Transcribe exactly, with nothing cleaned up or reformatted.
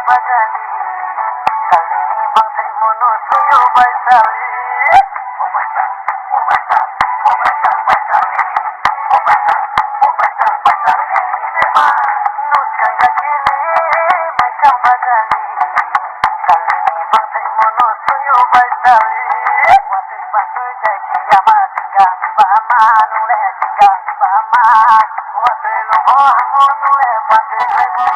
Bajali, kalini bangthai mono soyo baisali. Nuskaya kili, maikang bajali, kalini bangthai mono soyo baisali. Watui bantui jai siyama tinggang bama, nule tinggang bama. Watui longho hango nule bantui kaibo